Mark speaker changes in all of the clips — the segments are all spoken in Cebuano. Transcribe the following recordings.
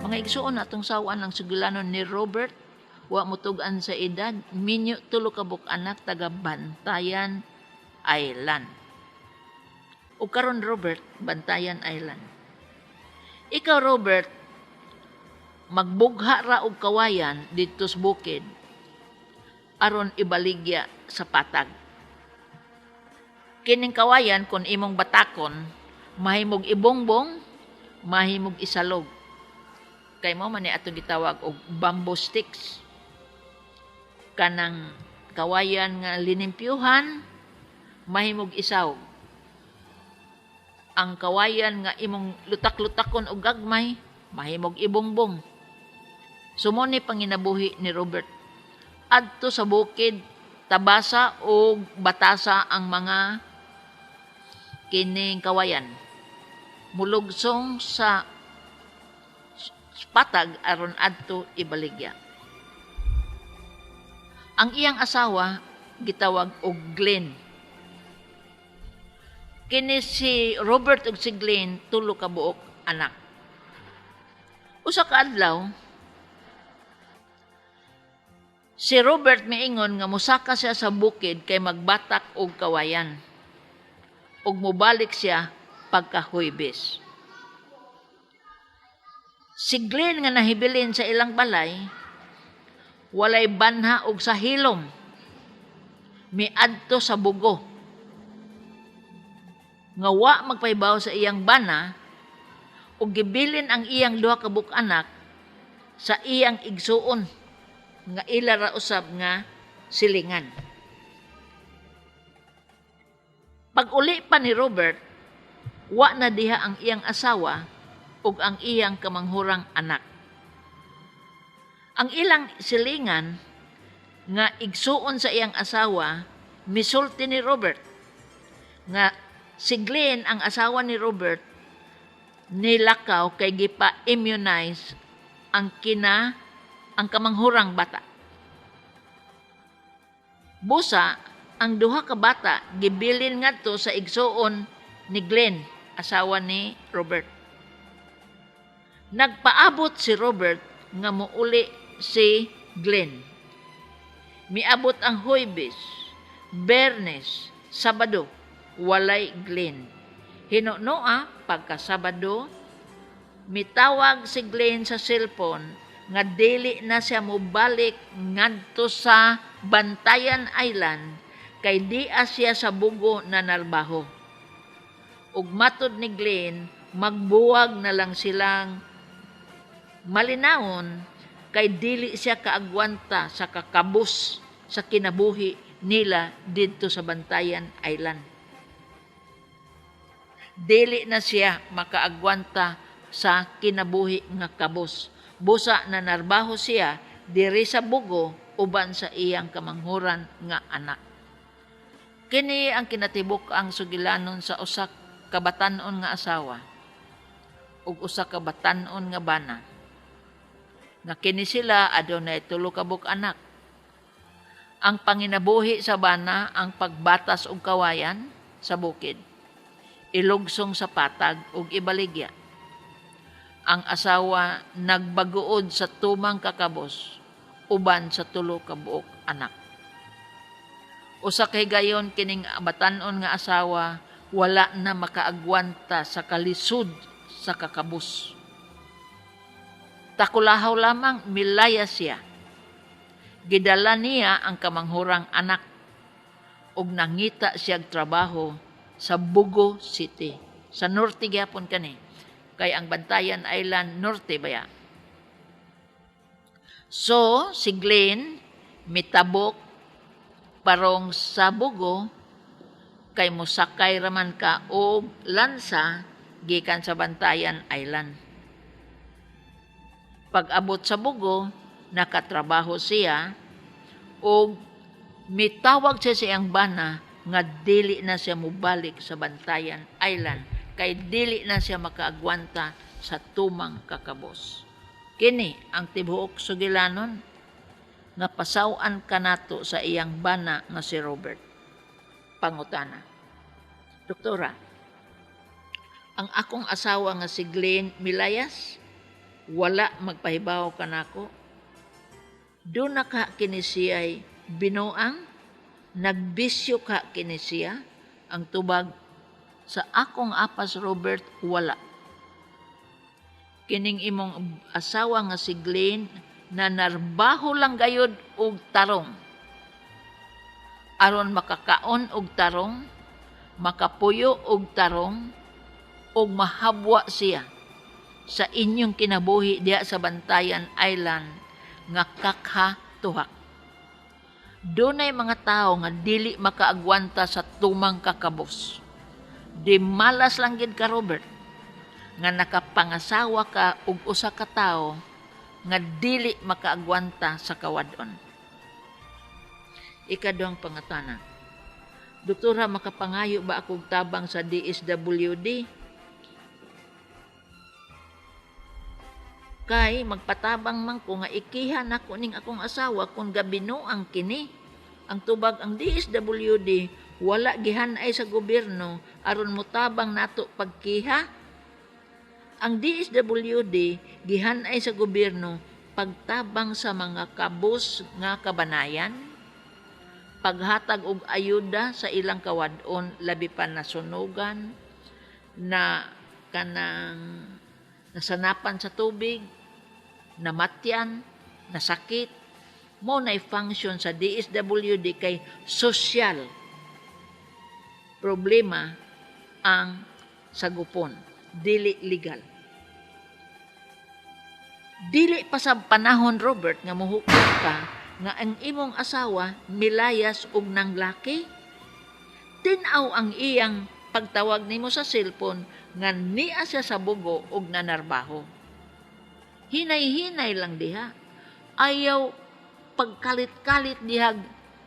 Speaker 1: Mga igsuon, atong saw-an ang sugilanon ni Robert, wa motug-an sa edad, minyo, tulo ka buok anak, taga Bantayan Island. O karon, Robert, Bantayan Island. Ikaw, Robert, magbugha ra og kawayan didto sa bukid aron ibaligya sa patag. Kining kawayan, kung imong batakon, mahimog ibongbong, mahimog isalog. Kay mao man ni atong gitawag og bamboo sticks. Kanang kawayan nga linimpyuhan, mahimog isawg. Ang kawayan nga imong lutak-lutakon og gagmay, mahimog ibongbong. So mao ni panginabuhi ni Robert. Adto sa bukid, tabasa o batasa ang mga kining kawayan. Mulugsong sa patag aron adto ibaligya. Ang iyang asawa gitawag og Glenn. Kini si Robert ug si Glenn, tulo ka buok anak. Usa ka adlaw, si Robert miingon nga mosaka siya sa bukid kay magbatak og kawayan. Ug mobalik siya pagka Huwebes. Si Glenn nga nahibilin sa ilang balay, walay banha og sa hilom. Miadto sa Bugo. Nga wa magpahibaw sa iyang bana ug gibilin ang iyang duha ka buok anak sa iyang igsuon nga ila ra usab nga silingan. Pag-uli pa ni Robert, wa na diha ang iyang asawa ug ang iyang kamanghurang anak. Ang ilang silingan nga igsuon sa iyang asawa misulti ni Robert nga si Glenn, ang asawa ni Robert, nilakaw kay gipa-immunize ang kamanghurang bata. Busa ang duha ka bata gibilin ngadto sa igsuon ni Glenn, asawa ni Robert. Nagpaabot si Robert nga muuli si Glenn. Miabot ang Huwebes, Biyernes, Sabado, walay Glenn. Hinunoa pagka Sabado, mitawag si Glenn sa cellphone nga dili na siya mobalik ngadto sa Bantayan Island kay dia siya sa Bugo na narbaho. Ug matod ni Glenn, magbuwag na lang silang malinawon kay dili siya kaagwanta sa kakabos sa kinabuhi nila didto sa Bantayan Island. Dili na siya makaagwanta sa kinabuhi nga kabos. Busa na narbaho siya diri sa Bugo uban sa iyang kamanghuran nga anak. Kini ang kinatibuk ang sugilanon sa usa ka batan-on nga asawa ug usa ka batan-on nga bana. Nga kini sila adunay tulo ka buok anak. Ang panginabuhi sa bana ang pagbatas og kawayan sa bukid, ilugsong sa patag ug ibaligya. Ang asawa nagbaguod sa tumang kakabos uban sa tulo ka buok anak. Usa ka higayon, kining batan-on nga asawa wala na makaagwanta sa kalisod sa kakabos. Takulahaw lamang milaya siya. Gidala niya ang kamanghurang anak ug nangita siyag trabaho sa Bugo City. Sa norte gyapon kani. Kay ang Bantayan Island, norte baya. So, si Glenn mitabok parong sa Bugo kay mosakay raman ka og lansa gikan sa Bantayan Island. Pag-abot sa Bugo, nakatrabaho siya og mitawag siya sa iyang bana nga dili na siya mobalik sa Bantayan Island kay dili na siya makaagwanta sa tumang kakabos. Kini ang tibuok sugilanon nga pasaw-an kanato sa iyang bana nga si Robert. Pangutana. Doktora, ang akong asawa nga si Glenn milayas? Wala magpahibaw kanako. Duna ka kini siya'y binuang, nagbisyo ka kini siya? Ang tubag sa akong apas, Robert, wala. Kining imong asawa nga si Glenn na narbaho lang gayod og tarong. Aron makakaon og tarong, makapuyo og tarong, og mahabwa siya sa inyong kinabuhi diha sa Bantayan Island nga kakha tuhak. Dunay mga tao nga dili makaagwanta sa tumang kakabos. Di malas lang gid ka, Robert, nga nakapangasawa ka og usa ka tawo nga dili makaagwanta sa kawad-on. Ikaduhang pangutana. Doktora, makapangayo ba akong tabang sa DSWD? Kay magpatabang man ko nga ikiha nako ning akong asawa kung gabinuang kini. Ang tubag, ang DSWD wala gihanay sa gobyerno aron motabang nato pagkiha. Ang DSWD gihanay sa gobyerno pagtabang sa mga kabus nga kabanayan, paghatag og ayuda sa ilang kawad-on, labi pa nasunugan, na kanang nasanapan sa tubig, namatyan, nasakit. Mo na function sa DSWD kay social problema ang sagupon, dili legal. Dili pa sa panahon, Robert, nga muhukot ka nga ang imong asawa milayas og nanglaki. Tin-aw ang iyang pagtawag nimo sa cellphone nga niya siya sa Bugo og nanarbaho. Hinay-hinay lang diha. Ayaw pagkalit-kalit diha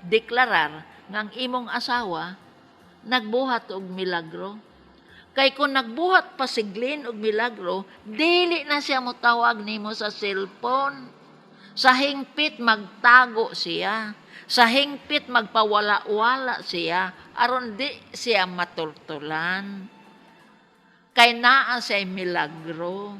Speaker 1: deklarar nga ang imong asawa nagbuhat og milagro. Kay kung nagbuhat pa si Glenn og milagro, dili na siya motawag nimo sa cellphone. Sa hingpit magtago siya. Sa hingpit magpawala-wala siya aron di siya matultulan. Kay naa siya milagro.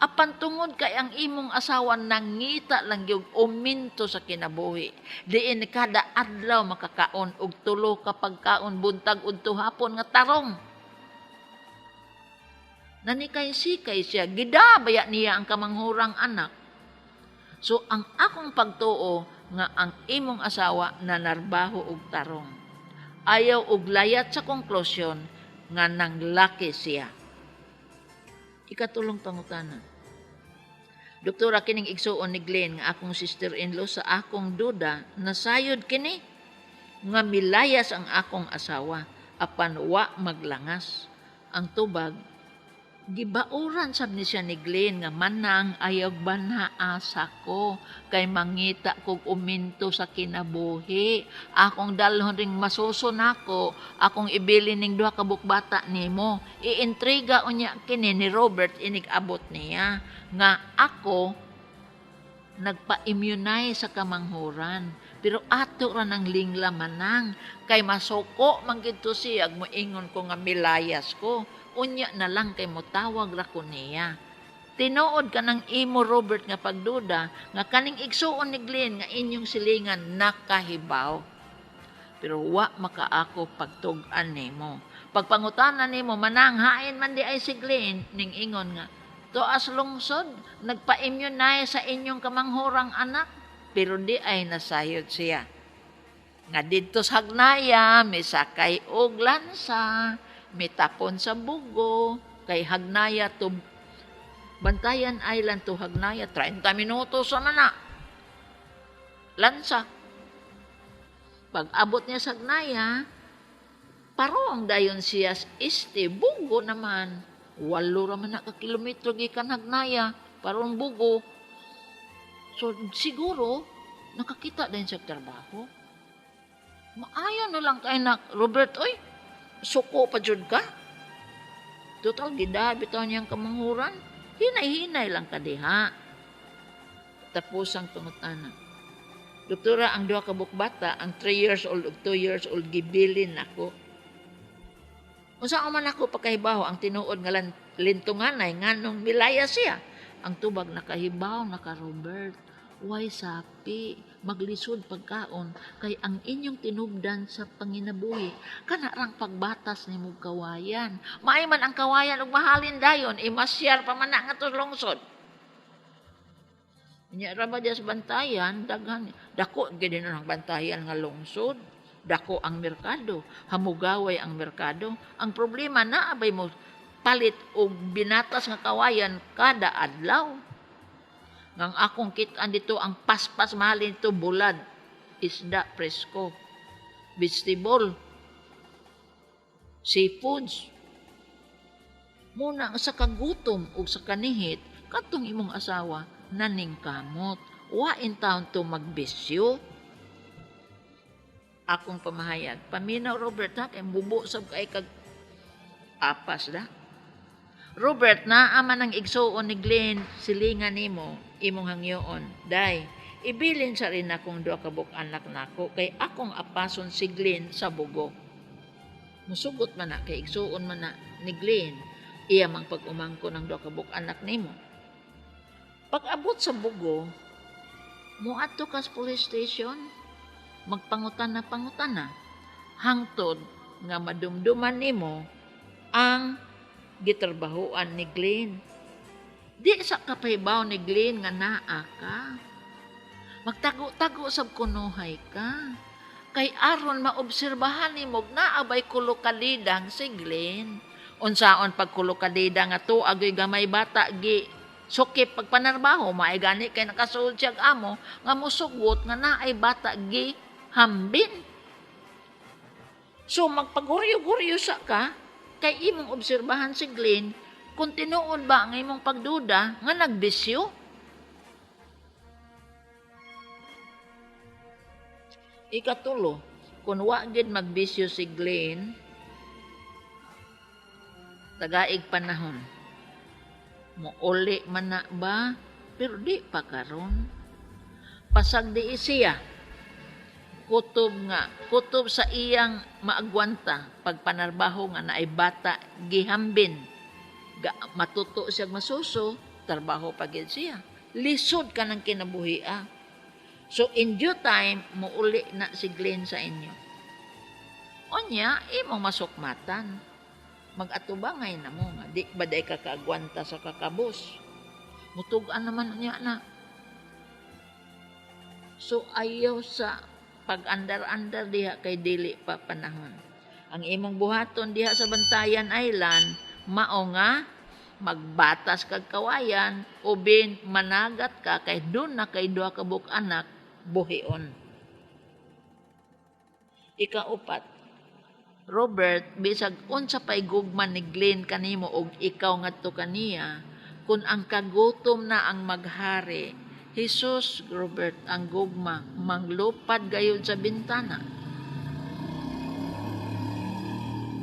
Speaker 1: Apan tungod kay ang imong asawa nangita lang gyud uminto sa kinabuhi. Diin kada adlaw makakaon og tulo ka pagkaon, buntag udto hapon, nga tarong. Nanikay-sikay siya, gidabaya niya ang kamanghurang anak. So ang akong pagtuo nga ang imong asawa nanarbaho og tarong. Ayaw og layat sa konklusyon nga nanglaki siya. Ikatulong pangutana. Doktora, kining igsuon ni Glenn nga akong sister-in-law, sa akong duda nasayod kini nga milayas ang akong asawa apan wa maglangas. Ang tubag, gibauran sab ni siya ni Glenn nga, "Manang, ayaw banha asa ko kay mangita kog uminto sa kinabuhi. Akong dalhon ring masuso nako, akong ibilin ning duha ka bata nimo." Iintriga unya kini ni Robert inig abot niya nga ako nagpa-immunize sa kamanghuran. Pero ato ra nang lingla, Manang, kay masuko man gid to siya moingon ko nga milayas ko. Unya na lang kay motawag ra ko niya. Tinuod ka ng imo, Robert, nga pagduda nga kaning igsuon ni Glenn nga inyong silingan nakahibaw. Pero wa makaako pagtug-an nimo. Pagpangutana nimo, "Manang, hain man di ay si Glenn?" ning ingon nga tuas lungsod nagpa-immunize sa inyong kamanghurang anak, pero di ay nasayod siya nga didto sa Hagnaya misakay og lansa, mitapon sa Bugo, kay Hagnaya to Bantayan Island to Hagnaya 30 minutos sa na lansa. Pag abot niya sa Hagnaya, parong dayon siya este Bugo naman. 8 ra man na ka kilometro gikan Hagnaya parong Bugo. So siguro nakakita din siya trabaho. Maayo na lang kay na, Robert, oy. Suko pa jud ka. Total gida bitaw niyang kamanghuran. Hinay-hinay lang ka diha. Tapos ang pangutana. Doktora, ang duha ka bata, ang 3 years old ug 2 years old, gibilin nako. Unsa man ako pakahibaw ang tinuod nga lintunganay nganong milaya siya? Ang tubag, nakahibaw na ka, Robert. Way sapi, maglisod pagkaon kay ang inyong tinubdan sa panginabuhi kana rang pagbatas nimo kawayan. Maay man ang kawayan ug mahalin dayon, imasyar pa man na ngadto sa lungsod. Nya ra ba diya sa Bantayan, daghan dako gid ang Bantayan nga lungsod. Dako ang merkado, hamugaway ang merkado. Ang problema, naa bay mo palit og binatas nga kawayan kada adlaw? Ngang akong kit-an dito, ang paspas mahalin dito, bulad, isda presko, vegetable, seafoods. Muna sa kagutom ug sa kanihit, katong imong asawa naning kamot. Wa in town to magbisyo. Akong pamahayag. Paminaw, Robert, ha, kay bubo sab kay kag apas da. Robert, naa man ang igsuon ni Glenn, silingan nimo, imong hangyoon. Day, ibilin sa rin akong duha ka buok anak nako kay akong apason si Glenn sa Bugo. Musugot man na kay igsuon man na ni Glenn, iya mang pag-umangko ng duha ka buok anak nimo. Pag-abot sa Bugo, muadto ka sa police station, magpangutana pangutana, hangtod nga madumduman nimo ang gitrabahoan ni Glenn. Di sa kapahibaw ni Glenn nga naa ka. Magtago-tago sab kunuhay ka. Kay aron maobserbahan nimo naa bay kulukalidang si Glenn. Unsaon pagkulukalida nga tuagoy gamay bata gi sukip pagpanarbaho, maay gani kay nakasulod siyag amo nga musugot nga naay bata gi hambin. So magpaguryo-guryo sa ka kay imong obserbahan si Glenn kung tinuod ba ang imong pagduda nga nagbisyo. Ikatulo, kung wa gid magbisyo si Glenn, tagaig panahon. Muuli man na ba? Pero di pa karon. Pasag di siya. Kutob nga, kutob sa iyang maagwanta pagpanarbaho nga naay bata gihambin. Matuto siya masuso, trabaho pa gid siya. Lisod ka ng kinabuhi. So in due time, muuli na si Glenn sa inyo. Unya, imong masukmatan. Mag-atubangay na mo nga di ba day ka kaagwanta sa kakabos. Mutug-an naman unya na. So ayaw sa pag-andar-andar diha kay dili pa panahon. Ang imong buhaton diha sa Bantayan Island, mao nga magbatas kag kawayan o bin managat ka kay dun na kay duha ka buok anak buhion. Ikaupat, Robert, bisag unsa pay gugma ni Glenn kanimo og ikaw ngadto kaniya, kun ang kagutom na ang maghari, Jesus, Robert, ang gugma manglupad gayud sa bintana.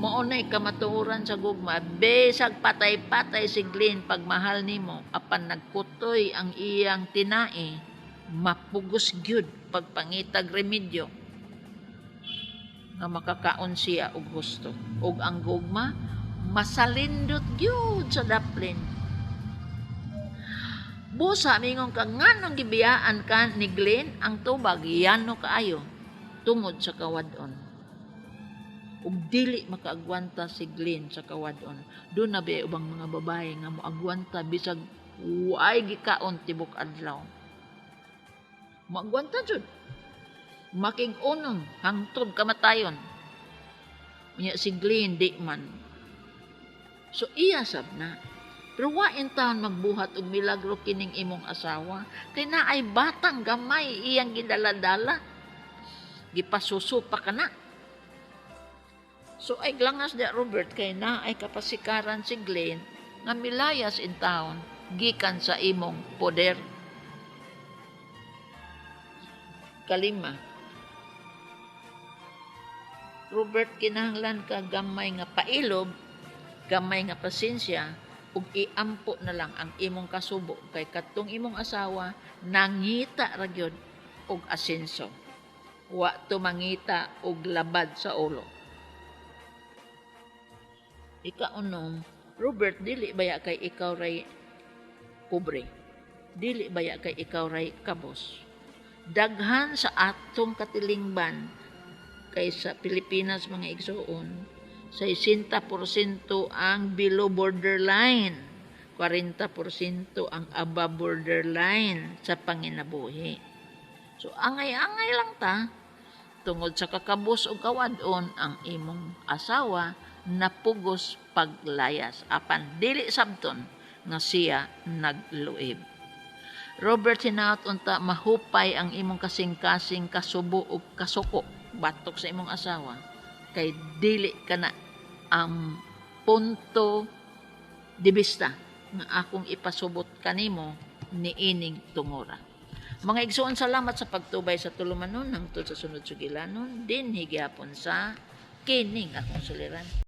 Speaker 1: Mao na'y kamatuoran sa gugma, bisag patay-patay si Glenn pagmahal nimo, apan nagkutoy ang iyang tinai, mapugos gyud pagpangitag remedyo nga makakaon siya og husto. Og ang gugma masalindot gyud sa daplin. Busa mingon ka nganong gibiyaan ka ni Glenn, ang tubag yano kaayo tungod sa kawad-on. Ug dili makaagwanta si Glenn sa kawad-on. Doon na ba ubang mga babae nga moagwanta bisag waay gikaon tibok adlaw. Moagwanta jud. Makig-unom hangtod kamatayon. Unya si Glenn di man. So iya sab na. Pero wa in taon magbuhat og milagro kining imong asawa kay naay batang gamay iyang gidala-dala. Gipasuso pa kana. So ay glangas da, Robert, kay naay kapasikaran si Glenn nga milayas in town gikan sa imong poder. Kalima, Robert, kinahanglan ka gamay nga pailob, gamay nga pasensya, ug iampo na lang ang imong kasubo kay katong imong asawa nangita ra gyud og asenso. Wa to mangita og labad sa ulo. Ikaunom, Robert, dili baya kay ikaw ray Pobre. Dili baya kay ikaw ray kabos? Daghan sa atong katilingban kay sa Pilipinas, mga igsuon, 60% ang below borderline, 40% ang above borderline sa panginabuhi. So angay-angay lang ta tungod sa kakabos o kawad-on, ang imong asawa napugos paglayas, apan dili sabton nga siya nagluib. Robert, hinaot unta mahupay ang imong kasing-kasing kasubo ug kasuko batok sa imong asawa, kay dili kana ang punto de vista nga akong ipasubot kanimo niining tungura. Mga igsoon, salamat sa pagtubay sa tulumanon hangtod sa sunod sugilanon dinhi gihapon sa kining akong suliran.